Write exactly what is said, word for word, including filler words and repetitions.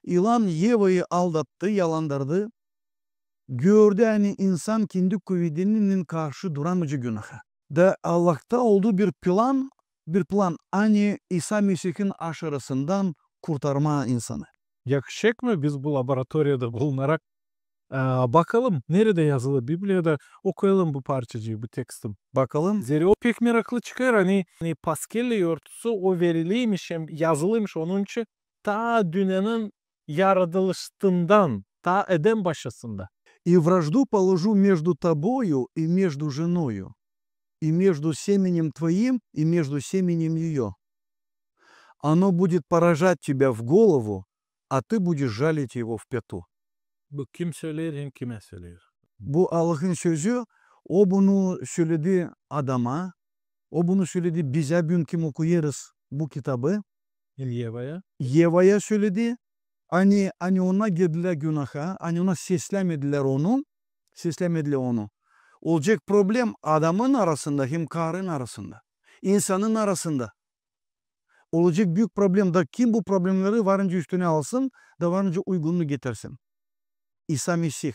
İlan Evayı aldattı, yalandırdı. Gördü, ani insan kendi kuvedinennän karşı duramayacek günaha. Da Allahta oldu bir plan, bir plan, ani İsa Mesihin aşırısından kurtarmaa insanı. Yakışêk mı biz bu laboratoriyada bulunarak, e, bakalım, neredä yazılı Bibliyada, okuyalım bu parçacıı, bu tekstin. Bakalım. Zerä o pek meraklı çıkêr, ani, ani Paskal yortusu o veriliymiş hem yazılıymış onun için taa dünnenin yaradılışından, taa Eden başasında. И вражду положу между тобою и между женою, и между семенем твоим и между семенем её. Оно будет поражать тебя в голову, а ты будешь жалить его в пяту. Bu kim söleer hem kimä söleer? Bu Allahın sözü, o bunu söledi Adama, o bunu söledi bizä, büün kim okuyêrız bu kitabı. Evaya. Evaya söledi, ani, ani ona girdilär günaha, ani ona seslämedilär onu, seslämedilär onu. Olacek problem adamın arasında hem karın arasında, insanın arasında. Olacek büük problem, da kim bu problemleri var nicä üstünä alsın, da var nicä uygununu getirsin? İsa Mesih.